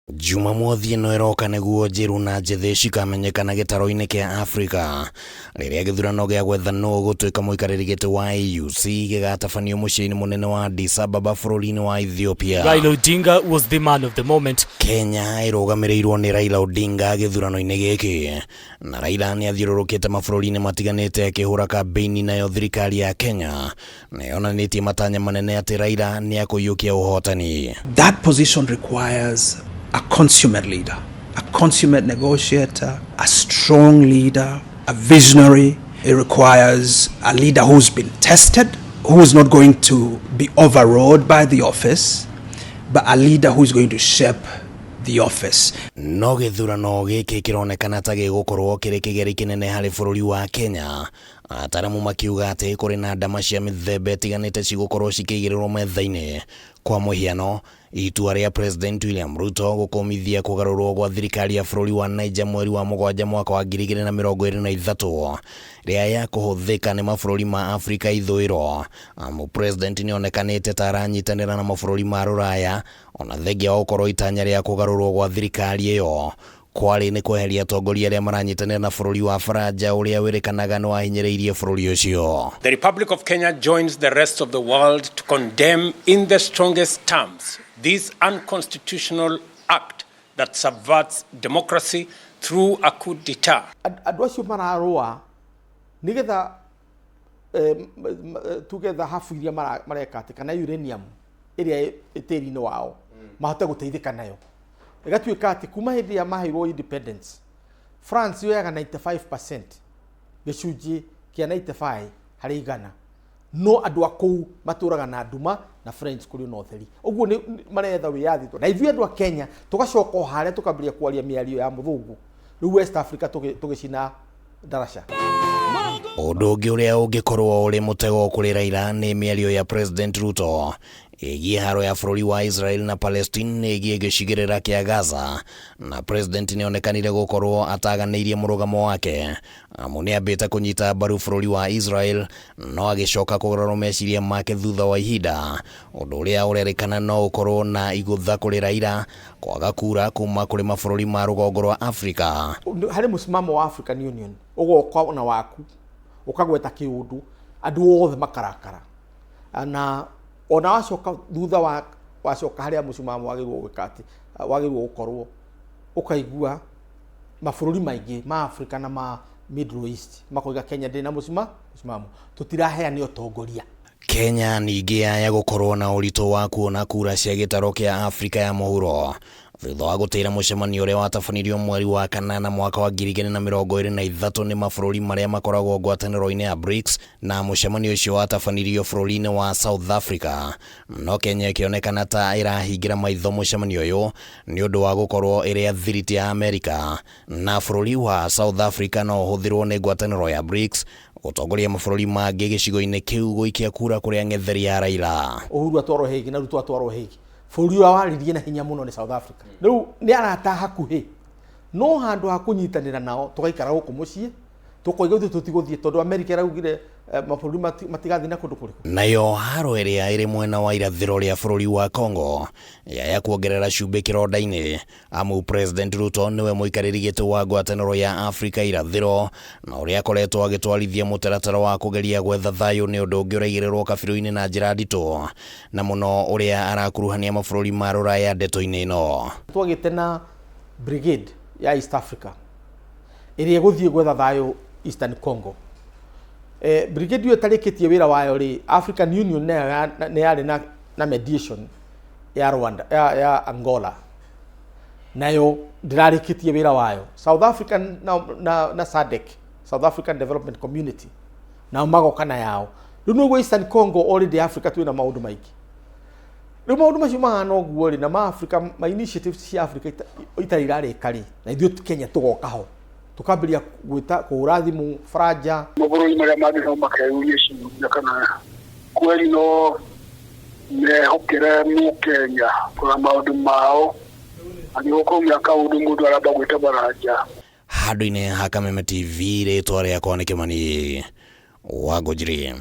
Jumamothi ĩno ĩroka nĩguo njĩru na njĩthĩ cikamenyekana gĩtaro-inĩ kĩa Afrika rĩrĩa gĩthurano gĩa gwetha nũ gũtuĩka mũikarĩri gĩtĩ wa AUC gĩgatabanio mũciĩ-inĩ mũnene wa Addis Ababa bũrũri-inĩ wa Ethiopia. Raila Odinga was the man of the moment. Kenya ĩrũgamĩrĩirwo nĩ Raila Odinga gĩthurano-inĩ gĩkĩ na Raila nĩ athiũrũrũkĩte mabũrũri-inĩ matiganĩte akĩhũra kambĩini, nayo thirikari ya Kenya nĩ yonanĩtie matanya manene atĩ Raila nĩ akũiyũkia ũhotani. That position requires a consummate leader, a consummate negotiator, a strong leader, a visionary. It requires a leader who's been tested, who is not going to be overawed by the office, but a leader who is going to shape the office. No gĩthurano gĩkĩ kĩronekana ta gĩgũkorwo kĩrĩ kĩgeri kĩnene harĩ bũrũri wa Kenya, ataramu makiuga atĩ kũrĩ na ndama cia mĩthemba ĩtiganĩte cigũkorwo cikĩigĩrĩrwo metha-inĩ. Kwa mũhiano, itua rĩa President William Ruto gũkũmithia kũgarũrwo gwa thirikari ya bũrũri wa Niger mweri wa 7 mwaka wa 2023 rĩa ya kũhũthĩka nĩ mabũrũri ma Afrika ithũĩro, amu President nĩonekanĩte ta aranyitanĩra na mabũrũri ma rũraya, ona thengia wa gũkorwo itanya rĩa kũgarũrwo gwa thirikari ĩyo kwarĩ nĩ kweheria atongoria arĩa maranyitanĩra na bũrũri wa Faranja ũrĩa wĩrĩkanaga nĩ wahinyĩrĩirie bũrũri ũcio. The Republic of Kenya joins the rest of the world to condemn in the strongest terms this unconstitutional act that subverts democracy through a coup d'etat. Andũ acio mararũa nĩgetha tuge thahabu iria mareka atĩ kana uranium ĩrĩa ĩ tĩri-inĩ wao mahote gũteithĩka nayo. Ĩgatuĩka atĩ kuma hĩndĩ ĩrĩa maheirwo independence, France yoyaga 95%, gĩcunjĩ kĩa 95 harĩ 100, no andũ a kũu matũraga na nduma na French kũrĩ na ũtheri. Ũguo nĩ maretha wĩyathi, na ithuĩ andũ a Kenya tũgacoka o harĩa tũkambĩrĩria kwaria mĩario ya mũthũngũ. Rĩu West Africa tũgĩcina ndaraca. Ũndũ ũngĩ ũrĩa ũngĩkorwo ũrĩ mũtego kũrĩ Raila nĩ mĩario ya President Ruto ĩgiĩ haro ya bũrũri wa Israel na Palestine ĩgiĩ gĩcigĩrĩra kĩa Gaza, na President nĩonekanire gũkorwo ataganĩirie mũrũgamo wake, amu nĩambĩte kũnyita mbaru bũrũri wa Israel no agĩcoka kũgarũra meciria make thutha wa ihinda, ũndũ ũrĩa ũrerĩkana no ũkorwo na igũtha kũrĩ Raila kwaga kura kuma kũrĩ mabũrũri ma rũgongo rwa Afrika. Harĩ mũsimamo wa African Union ũgoka na waku ũkagweta kĩũndũ, andũ othe makarakara, na ona wacoka thutha wa wacoka harĩa mũsimamo wagĩrĩirwo gwĩka atĩ wagĩrĩirwo gũkorwo ũkaigua mabũrũri maingĩ ma Africa na ma Middle East makoiga Kenya ndĩ na mũsimamo, tũtiraheana ũtongoria. Kenya ningĩ yaya gũkorwo na ũritũ wa kuona kura cia gĩtaro kĩa Afrika ya mũhuro thutha wa gũtĩra mũcemanio ũrĩa watabanirio mweri wa 8 mwaka wa 2023 nĩ mabũrũri marĩa makoragwo ngwatanĩro-inĩ ya BRICS, na mũcemanio ũcio watabanirio bũrũri-inĩ wa South Africa. No Kenya ĩkĩonekana ta ĩrahingĩra maitho mũcemanio ũyũ nĩ ũndũ wa gũkorwo ĩrĩ athiriti ya Amerika, na bũrũri wa South Africa no ũhũthĩrwo nĩ ngwatanĩro ya BRICS gũtongoria mabũrũri mangĩ gĩcigo-inĩ kĩu gũikia kura kũrĩ ang'etheri ya Raila. Uhuru atwarwo Hague na Ruto atwarwo Hague, bũrũri ũrĩa waririe na hinya mũno nĩ South Africa. Rĩu nĩ arata hakuhĩ, no handũ ha kũnyitanĩra nao tũgaikara gũkũ mũciĩ tũkoiga ithuĩ tũtigũthiĩ tondũ America ĩraugire mabũrũri matigathiĩ na kũndũ kũrĩkũ. Nayo haro ĩrĩa ĩrĩ mwena wa irathĩro rĩa bũrũri wa Congo yaya kuongerera cumbĩ kĩronda-inĩ, amu President Ruto nĩwe mũikarĩri gĩtĩ wa ngwatanĩro ya Afrika irathĩro, na ũrĩa akoretwo agĩtwarithia mũtaratara wa kũgeria gwetha thayũ nĩ ũndũ ũngĩ ũraigĩrĩrwo kabirũ-inĩ na njĩra nditũ, na mũno ũrĩa arakuruhania mabũrũri ma rũraya ndeto-inĩ ĩno. Twagĩte na brigade ya East Africa ĩrĩa ĩgũthiĩ gwetha thayũ Eastern Congo. Brigade ĩyo ĩtarĩkĩtie wĩra wayo rĩ, African Union nayo nĩ yarĩ na mediation ya Rwanda, ya Angola, nayo ndĩrarĩkĩtie wĩra wayo. South African na SADC, South African Development Community, nao magoka na yao. Rĩu nĩguo Eastern Congo already Africa twĩna maũndũ maingĩ. Rĩu maũndũ macio mahana ũguo rĩ, na ma Africa, ma initiatives cia Africa itarĩ irarĩka rĩ, na ithuĩ Kenya tũgoka ho tukambĩrĩria gwĩta kũhũra thimũ Faranja. Mabũrũri marĩa mangĩ no makeyũria ciũria kana kweli no mehokere Mũkenya kũrora maũndũ mao, angĩgũkũmĩra kaũndũ mũndũ aramba gwĩta Baranja. Handũ-inĩ ha Kameme TV, rĩtwa rĩakwa nĩ Kĩmani wa Ngũnjiri.